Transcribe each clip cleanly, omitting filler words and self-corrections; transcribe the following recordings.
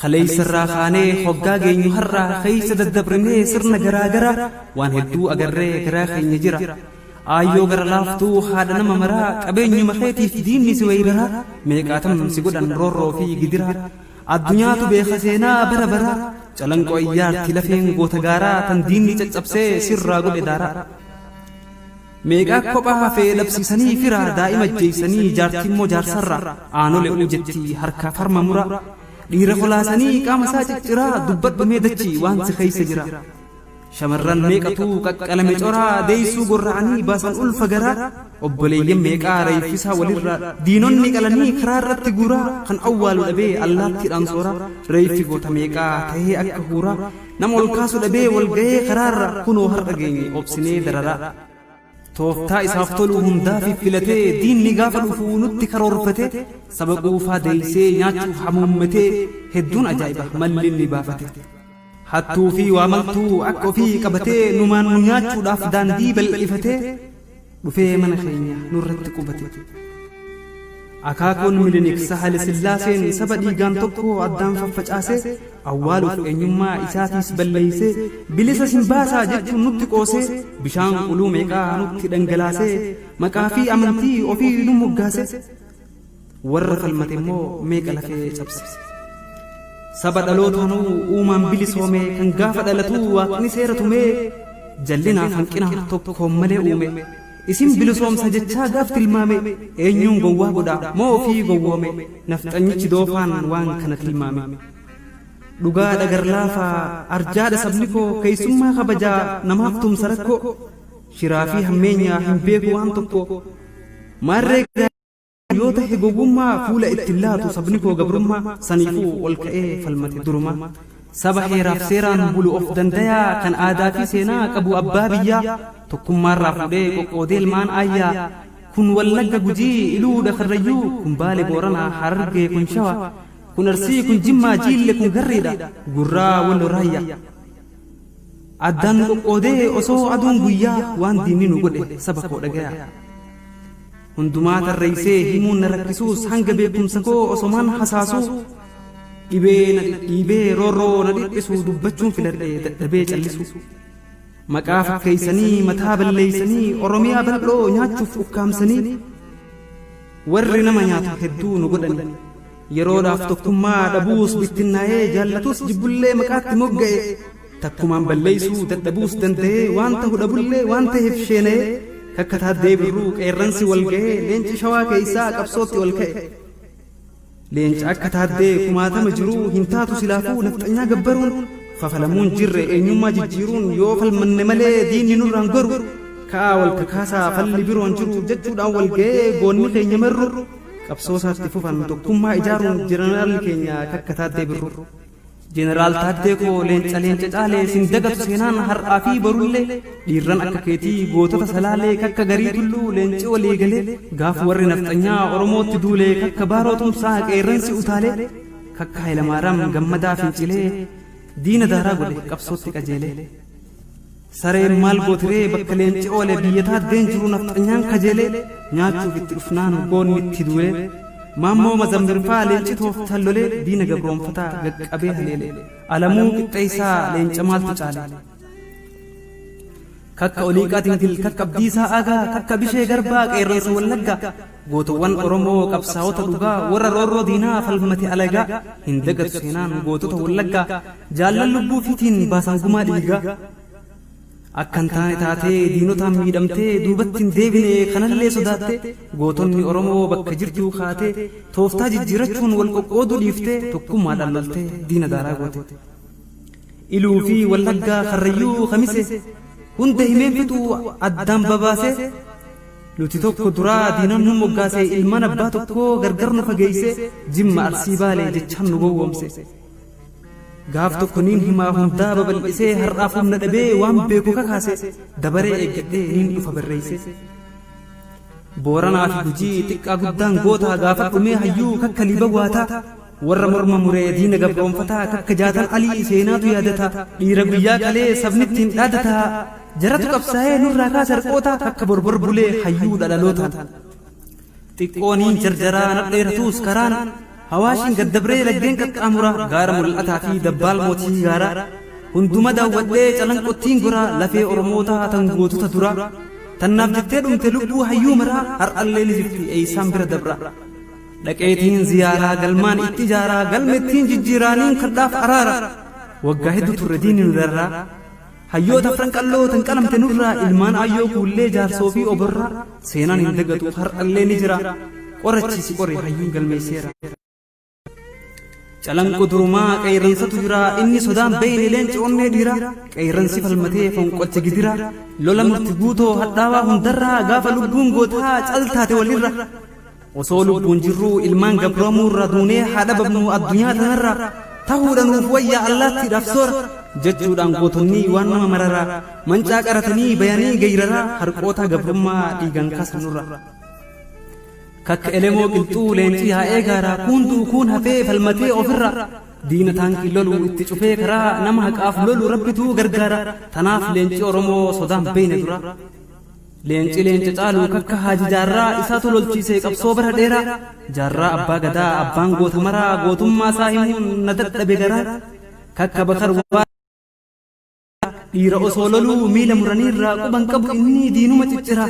Kaleeysarraa kaanee hoggaa geenyu har'aa keeysa daddabrinee sirna garaa garaa waan hedduu agarree garaa keenya jira. Aayyoo gara laaftuu haadha nama maraa qabeenyuma keetiif diinni si weeyraraa meeqaatam si godhan roorroo fi gidiraa. Addunyaatu beeka seenaa bara baraa Calanqoo iyyaarti lafeen goota gaaraa tan diinni caccabsee sirraa godhe daaraa. Meeqaa kophaa hafee dhabsiisanii firaa daa'ima ajjeeysanii jaartiimmoo jaarsarraa aanole uu jetti harkaaf harma muraa. Dhiira kolaasanii qaama isaa cicciraa dubbadhu mee dachii waan si keeysa jira. Shamarran meeqatu qaqqalame coraa deeysuu gorra'anii baasan ulfa garaa obboleeyyan meeqaa reeyfisaa walirraa diinonni qalanii karaa irratti guuraa kan awwaalu dhabee allaattiidhaan sooraa reeyfi goota meeqaa tahee akka huuraa nama ol kaasu dhabee wal gahee karaarra kunoo har'a geenye obsinee dararaa. Tooftaa isaaf tolu hundaa fiffilatee diinni gaafa dhufu nutti karoorfatee saba quufaa deeysee nyaachuuf hamuummatee hedduun ajaa'iba malli inni baafate. Hattuu fi waa maltuu akka ofii qabatee numaan nu nyaachuudhaaf daandii bal'ifatee dhufee mana keenya nurratti qubate. Akaakuun Milinik Sahale Sillaaseen saba dhiigaan tokko addaan faffacaasee awwaaluuf eenyummaa isaatiis balleeysee bilisa sin baasaa jechuun nutti qoosee bishaan quluu meeqaa nutti dhangalaasee maqaa fi amantii ofii nu moggaasee warra falmate immoo meeqa lafee cabse. Saba dhalootaanuu uumaan bilisoome kan gaafa dhalatuu waaqni seera tumee jallinaaf hanqina tokkoon malee uume. Isin bilisoomsa jechaa gaaf tilmaame eenyuun gowwaa godha moo ofii gowwoome nafxanyichi doofaan waan kana tilmaame. Dhugaadha garlaafaa arjaadha sabni koo keessummaa kabajaa namaaf tumsa rakkoo shiraa fi hammeenyaa hin beeku waan tokko maarree yoo tahe gowwummaa fuula itti hin laatu sabni koo gabrummaa saniifuu ol ka'ee falmate durumaa. Saba heeraaf seeraan bulu of dandayaa kan aadaa fi seenaa qabu abbaa biyyaa tokkummaarraa fuudhee qoqqoodee ilmaan aayyaa kun Wallagga Gujii Iluudha Karrayyuu kun Baale Booranaa Harargee kun Shawa kun Arsii kun Jimmaa Jiille kun Garriidha Gurraa Wallo Raayyaa. Addaan nu qoqqoodee osoo aduun guyyaa waan diinni nu godhe saba koo dhagayaa. Hundumaa tarreessee himuun na rakkisuus hanga beekumsa koo osomaan hasaasuu dhibee na dhidhiibee roorroo na dhiphisu dubbachuun filadhe dadhabee callisu. Maqaa fakkeessanii mataa balleessanii Oromiyaa bal'oo nyaachuuf ukkaamsanii warri nama nyaatu hedduu nu godhani. Yeroodhaaf tokkummaa dhabuus bittinnaa'ee jaallatus jibbullee maqaatti mogga'e takkumaan balleessuu dadhabuus danda'ee waan tahu dhabullee waan taheef sheena'ee kakka Taaddee Birruu qeerransi wal ga'ee leenci Shawaa keessaa qabsootti ol ka'e. Leenca akka Taaddee kumaatama jiruu hin taatu silaafuu nafxanyaa gabbaruun fafalamuun jirre eenyummaa jijjiiruun yoo falmanne malee diinni nurraan goru ka'aa wal kakaasaa falli biroon jiru jechuudhaan wal ga'ee goonni keenya marru qabsoo isaatti fufan tokkummaa ijaaruun jeneraalli keenya kakka Taaddee Birruu. Jeneraal Taaddee koo leenca leenca caalee sin dagatu seenaan har'aa fi borullee dhiirran akka keetii gootota salaalee kakka garii tulluu leenci walii galee gaaf warri nafxanyaa Oromootti duulee kakka Baaroo Tumsaa qeerransi utaalee kakka Hayilamaaraam Gammadaa fincilee diina daaraa godhe qabsootti qajeelee. Sareen maal gootiree bakka leenci oole biyya Taaddeen jiru nafxanyaan kajeelee nyaachuuf itti dhufnaan goonni itti duulee Maammoo Mazammirfaa leenci tooftaan lolee diina gabroonfataa gaqqabee haleele Alamuu Qixxeessaa leenca maaltu caale Kakka Oliiqaa Dingil kakka Abdiisaa Aagaa kakka Bishee Garbaa qeerransa Wallaggaa Gootowwan Oromoo qabsaa'ota dhugaa warra roorroo diinaa falmate alagaa hin dagatu seenaan gootota Wallaggaa jaallan lubbuu fiitiin baasan gumaa dhiigaa. Akka hin taane taatee diinotaan miidhamtee duubatti hin deebine kanallee sodaattee gootonni Oromoo bakka jirtuu kaatee tooftaa jijjiirachuun wal qoqqooduu dhiiftee tokkummaadhaan loltee diina daaraa goote. Iluu fi Wallaggaa Karrayyuu Kamise hunda himeen fixuu addaan babaasee Nuti tokko duraa diinan nu moggaase ilmaan abbaa tokkoo gargar nu fageeyse Jimma Arsii Baale jechaan nu gowwoomse. Gaaf tokko niin himaa hundaa babal'isee har'aaf humna dhabee waan beeku kakaase dabaree eeggadhee niin dhufa barreeyse. Booranaa fi Gujii xiqqaa guddaan gootaa gaafadhu mee hayyuu kakka liiban waataa warra morma muree diina gabroonfataa kakka Jaatan Alii seenaatu yaadataa dhiira guyyaa qalee sabni ittiin dhaadataa Jaratu qabsaa'ee nurraa kaase harqoota kakka borbor bulee hayyuudha dhalootaan. Xiqqoo niin jarjaraa na dheeratuus karaan Hawaashiin gad dabree laggeen qaxxaamuraa gaara mul'ataa fi dabbaal mootii gaaraa hunduma daawwadhee calanqottiin goraa lafee Oromootaa tan gootota duraa tannaaf jettee dhumte lubbuu hayyuu maraa har'allee ni jirti eeysaan bira dabra. Dhaqeetiin ziyaaraa galmaan itti ijaaraa galma ittiin jijjiiraaniin kadhaaf araara waggaa hedduu turre diinni nu darraa hayyoota afran qalloo tan qalamte nurraa ilmaan ayyoo kuullee jaarsoo fi oborraa seenaan hin dagatu har'allee ni jira qorachiisi qori hayyuun galmeesseera. Calanqo durumaa qeerransatu jira inni sodaan beeyne leenci onnee dhiira qeerransi falmatee fonqolche gidira lola murti guutoo hadhaawaa hundarraa gaafa lubbuun gootaa caltaate walirra osoo lubbuun jirruu ilmaan gabromuurra duunee haa dhabamnu addunyaa tanarra tahuudha nuuf wayyaa allaattiidhaaf soora jechuudhaan gootonni waan nama mararaa mancaa qaratanii bayanii geeyraraa harqoota gabrummaa dhiigan kaasanurra. Kakka elemoo qilxuu leencii haa eegaaraa kuun du'u kuun hafee falmatee ofirra diina taankii lolu itti cufee karaa nama haqaaf lolu rabbituu gargaara tanaaf leenci Oromoo sodaan beeyne dura. Leenci leenca caalu kakka haaji jaarraa isaatu lolchiise qabsoo bara dheeraa jaarraa abbaa gadaa abbaan goota maraa gootummaa isaa himuun na dadhabe garaa kakka bakar waa dhiira osoo loluu miila muraniirraa quban qabu inni diinuma ciccira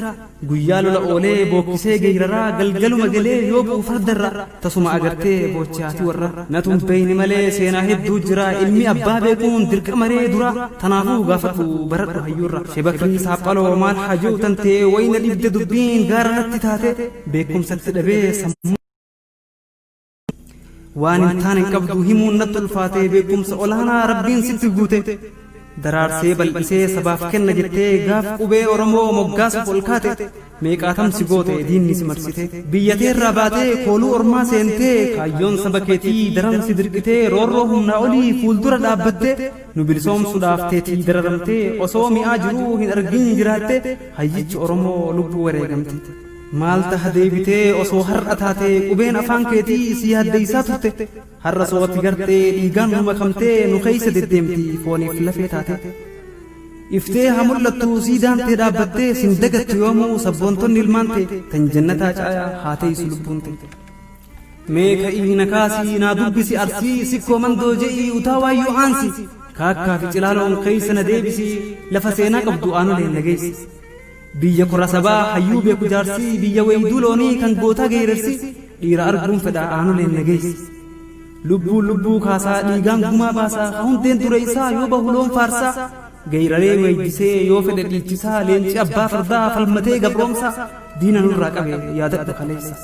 guyyaa lola oolee bookkisee geeyraraa galgaluma galee yoo bu'u fardarra tasuma agartee boochaati warra natun beeyni malee seenaa hedduu jira ilmi abbaa beekuun dirqama ree dura tanaafuu gaafadhu baradhu hayyuurra shebakrii saaphaloo maal hajuu tantee wayna dhibde dubbiin gaara natti taate beekumsatti dhabee sammuu waan hin taane hin qabdu himuun natti ulfaate beekumsa olaanaa rabbiin sitti guute daraarsee bal'isee sabaaf kenna jettee gaaf qubee Oromoo moggaasuuf ol kaate meeqaatamsi goote diinni si marsite biyya teerraa baatee kooluu ormaa seentee kaayyoon saba keetii daran si dirqitee roorroo humnaa olii fuuldura dhaabbattee nu bilisoomsuudhaaf teetii dararamtee osoo mi'aa jiruu hin argin jiraatte hayyichi Oromoo lubbuu wareegamte. Maal taha deebitee osoo har'a taatee qubeen afaan keetii si yaaddeessaa turte har'a sooti gartee dhiigaan nu makamtee nu keessa deddeemti fooniif lafee taate. Iftee haa mul'attu siidaan tee dhaabbattee sin dagattu yoomuu sabboontonni ilmaan tee tan jannataa caayaa haa teessu lubbuun tee. Mee ka'ii na kaasii naa dubbisi arsii sikkoo mandoo je'ii utaa waayyuu aansi kaakkaa fi cilaaloon keessa na deebisi lafa seenaa qabdu aanoleen na geessi. Biyya kora sabaa hayyuu beeku jaarsii biyya weeyduu loonii kan gootaa geerarsi dhiira arguun fedha aanoleen na geessi. Lubbuun lubbuu kaasaa dhiigaan gumaa baasaa ka hundeen dura isaa yoo bahu loon faarsaa geeraree weeydisee yoo fedhe dhiichisaa leenci abbaa fardaa falmatee gabroomsaa diina nurraa qabe yaadadhu kaleessa.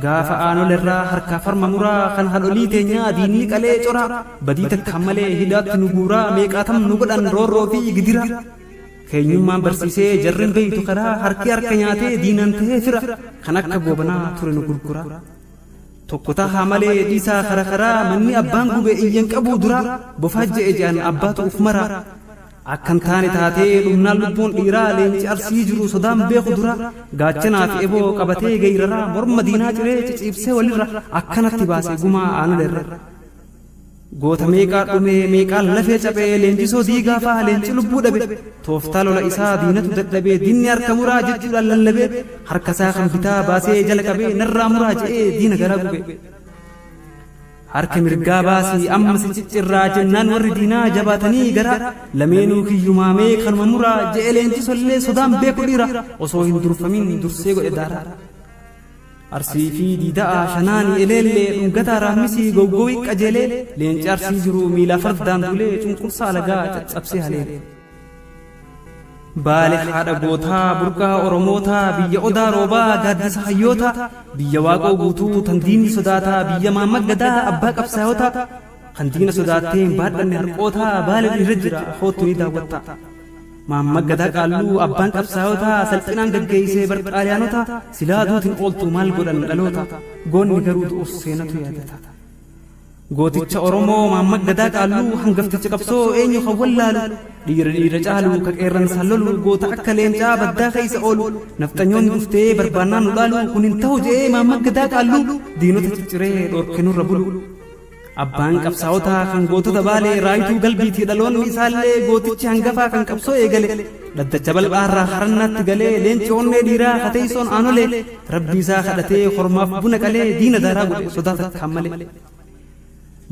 Gaafa aanolerraa harkaa farma muraa kan hadholii teenyaa diinni qalee coraa badii takkaan malee hidhaatti nu guuraa meeqaatam nu godhan roorroo fi gidira. Keenyummaan barsiisee jarrin beeytu karaa harki harka nyaatee diinaan tahee fira kan akka goobanaa ture nu gurgura. Tokko tahaa malee dhiisaa kara karaa manni abbaan gube iyyan qabuu dura bofaa je'e je'an abbaatu uf mara. Akkan taane taatee dhumnaan lubbuun dhiiraa leenci arsii jiru sodaan beeku dura gaachanaa fi eboo qabatee geeyraraa morma diinaa ciree ciciibsee walirra akkanatti baase gumaa aanolerra. Goota meeqaa dhumee meeqaan lafee caphee leenjisoo diigaa faa leenci lubbuu dhabe tooftaa lola isaa diinatu dadhabee diinni harka muraa jechuudhaan lallabee harka isaa kan bitaa baasee jala qabee narraa muraa je'ee diina garaa gube. Harka mirgaa baasii amma si ciccirraa jennaan warri diinaa jabaatanii garaa lameenuu kiyyumaa mee kanuma muraa je'e leenjisollee sodaan beeku dhiira osoo hin durfamin dursee godhe daaraa. Arsii fi diida'a shanaani eleellee dhungataa raammisii gowgowii qajeelee leenci arsii jiru miila fardaan duulee cunqursaa alagaa caccabsee haleele. Baale haadha gootaa burqaa Oromootaa biyya odaa roobaa gaaddisa hayyootaa biyya waaqoo guutuu tan diinni sodaataa biyya maammad gadaa abbaa qabsaayotaa kan diina sodaattee hin baadhanne harqootaa baale dhiirra jira hoottu ni daawwatta. Maamma Gadaa Qaalluu abbaan qabsaayotaa salphinaan gaggeessee bar xaaliyaanota silaa duutin ooltu maal godhan dhaloota goonni garuu du'us seenatu yaadata. Gooticha Oromoo Maamma Gadaa Qaalluu hangafticha qabsoo eenyu kan wallaalu dhiira dhiira caalu ka qeerransaan lolu goota akka leencaa baddaa keessa oolu nafxanyoonni dhuftee barbaannaan nu dhaalu kun hin ta'u je'ee Maamma Gadaa Qaalluu diinota cicciree dhorke nurra bulu. Abbaan qabsaa'otaa kan gootota baalee raayituu galbiitii dhaloonni isaallee gootichi hangafaa kan qabsoo eegale. Dhaddacha bal'aarraa harannaatti galee leenci onnee dhiiraa kateeysoon aanolee rabbii isaa kadhatee hormaaf buna qalee diina daaraa godhe sodaa takkaan malee.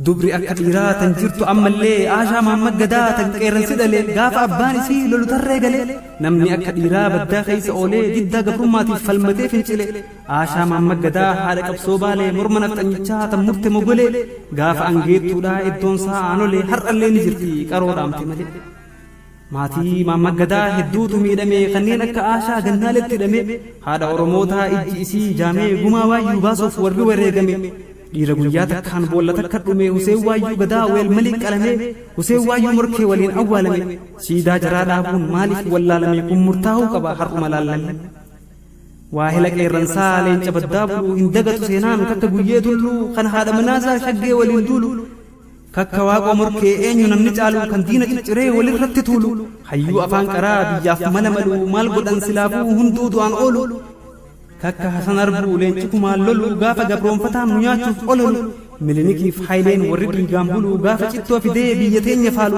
Dubri akka dhiiraa tan jirtu ammallee Aashaa Maammad Gadaa tan qeerransi dhalee gaafa abbaan isii lolu tarree galee namni akka dhiiraa baddaa keessa oolee diddaa gabrummaatiif falmatee fincile Aashaa Maammad Gadaa haadha qabsoo baalee morma nafxanyichaa tan murte mogolee gaafa angeettuudhaa iddoon isaa aanolee har'allee ni jirti qaroo dhaamte malee. Maatii Maammad Gadaa hedduutu miidhame kanneen akka Aashaa gannaaletti hidhame haadha Oromootaa ijji isii jaamee gumaa waayyuu baasuuf warri wareegame dhiira guyyaa takkaan boolla takka dhume Huseen Waayyuu Gadaa weelmalii qalame Huseen Waayyuu morkee waliin awwaalame siidaa jaraa dhaabuun maaliif wallaalame kun murtaa'uu qaba har'uma laallame. Waahila qeerransaa leenca baddaa bulu hin dagatu seenaan kakka guyyee tulluu kan haadha manaasaa shaggee waliin duulu kakka waaqoo morkee eenyu namni caalu kan diina cicciree walirratti tuulu hayyuu afaan qaraa biyyaaf mala malu maal godhan silaafuu hunduu du'aan oolu kakka Hasan Arbuu leenci kumaan lolu gaafa gabroonfataan nu nyaachuuf ololu Milinikiif Hayileen warri dhiigaan bulu gaafa cittoo fidee biyya teenya faalu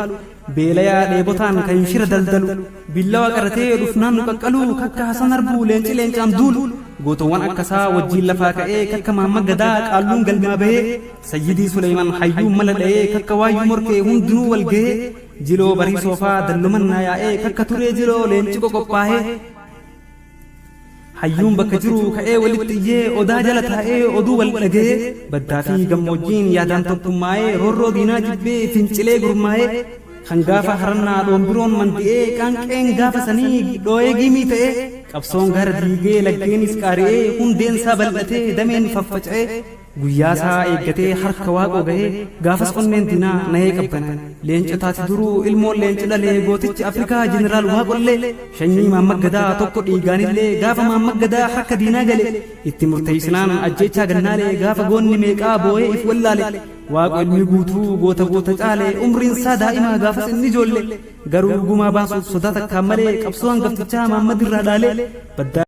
beelayaa dheebotaan kan shira daldalu billawa qaratee dhufnaan nu qaqqalu kakka Hasan Arbuu leenci leencaan duulu gootowwan akkasaa wajjiin lafaa ka'ee kakka Maamma Gadaa qaalluun galmaa bahee Sayyidii Suleyman hayyuun mala dha'ee kakka Waayyuu morkee hundinuu wal gahee jiloo barii soofaa dallumannaa yaa'ee kakka turee jiloo leenci qoqophaa'ee hayyuun bakka jiru ka'ee walitti iyyee odaa jala taa'ee oduu wal dhaga'ee baddaa fi gammoojjiin yaadaan tokkummaa'ee roorroo diinaa jibbee fincilee gurmaa'ee kan gaafa harannaa dhoombiroon mandi'ee qaanqeen gaafa sanii dhoo'ee gimii ta'ee qabsoon gaara diigee laggeenis qaari'ee hundeensaa bal'atee dameen faffaca'ee guyyaa isaa eeggatee harka waaqoo gahee gaafas onneen diinaa nahee qabbanaa'e. Leenca taati duruu ilmoon leenci dhalee gootichi Afrikaa jeneraal Waaqollee shanyii Maammad Gadaa tokko dhiigaanillee gaafa Maammad Gadaa harka diinaa gale itti murteessinaan ajjeechaa gannaalee gaafa goonni meeqaa boo'ee if wallaale Waaqo ilmi guutuu goota goota caale umriin isaa daa'imaa gaafas inni ijoolle garuu gumaa baasuuf sodaa takkaan malee qabsoo hangaftichaa Maammad irraa dhaalee baddaa.